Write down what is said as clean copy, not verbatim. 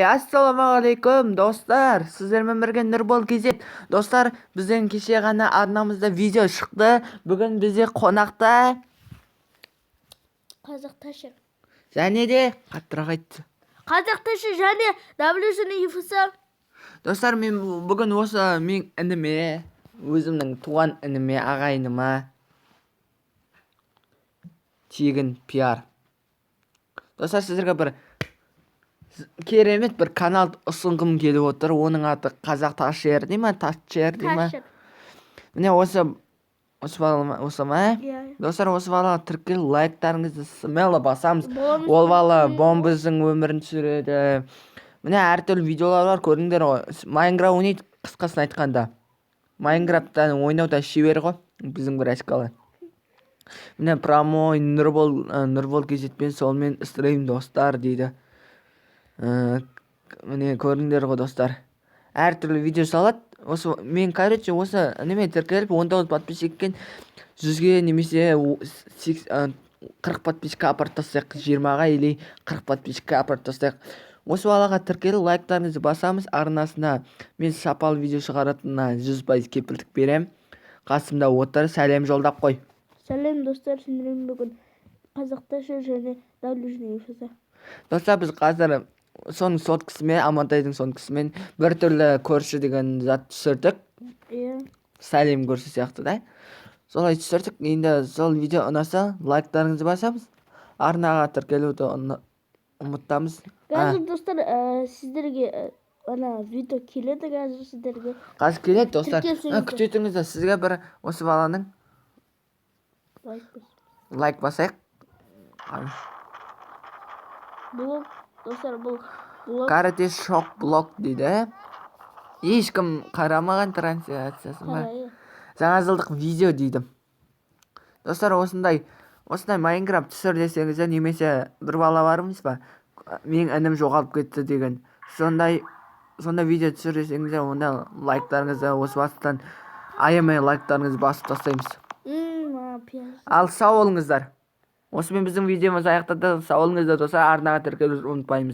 Ассалаумағалейкум, достар! Сіздермен бірге Нұрбол KZ. Достар, бізден кеше ғана арнамызда видео шықты. Бүгін бізде қонақта Қазақ Ташер. Және де қаттырақ айтты. Қазақ Ташер және WSN. Достар, мен бүгін осы мен ініме, өзімнің туған ініме, ағайыныма тегін пиар. Достар, сіздерге бір керемет бір канал ұсынғым келіп отыр. Оның аты Қазақ Ташер дей ма, Ташер дей ма? Ташер. Міне, осы бала ма, осы ма? Иә. Достар, осы балаға тіркел, лайктарыңызды смело басамыз. Боламыз. Ол бала бомбыздың өмірін түсіреді. Міне, әртүрлі видеолар бар, көрдіңдер ғой. Майнкрафт ойнайды, қысқасын айтқанда. Майнкрафттан ойнауда шебер ғой біздің бір әскалы. Міне, прямой Нұрбол, Нұрбол KZ-пен солмен стрим, достар, дейді. Міне, көрдіңдер ғой, достар, әртүрлі видео салады. Осы мен, короче, осы неме тіркеліп, 19 подписчик екен, 100-ге немесе 40 подписчикке апарып тастайық, 20-ға или 40 подписчикке апарып тастайық. Осы балаға тіркеліп, лайктарыңызды басамыз. Арнасына мен сапалы видео шығаратынына 100% кепілдік беремін. Қасымда отыр, сәлем жолдап қой. Сәлем, достар, сендермен бүгін Қазақ Ташер және WSN. Достар, біз қазір соның соткасымен, Амантайдың соткасымен біртүрлі көрші деген зат түсірдік. Иә. Сәлем, көрші сияқты да, солай түсірдік. Енді сол видео ұнаса, лайктарыңызды басамыз, арнаға тіркелуді ұмытпамыз. Қазір, достар, сіздерге ана видео келеді қазір сіздерге. Қазір келеді, достар. Тіркелсеңіздер. Күте тұрыңыздар, сізге бір осы баланың Лайк бас. Лайк басайық. Блог, достар, бұл блог. Карате шок блог дейді. Ешкім қарамаған трансляциясын ба? Қарайық. Жаңа жылдық видео дейді. Достар, осындай Майнкрафт түсір десеңіздер немесе бір бала бар емес па, менің інім жоғалып кетті деген, сондай видео түсір десеңіздер, онда лайктарыңызды осы бастан аямай лайктарыңызды басып тастаймыз. Пияз. Ал сау болыңыздар, осымен біздің видеомыз аяқталды. Сау болыңыздар, достар, арнаға тіркелуді ұмытпаймыз.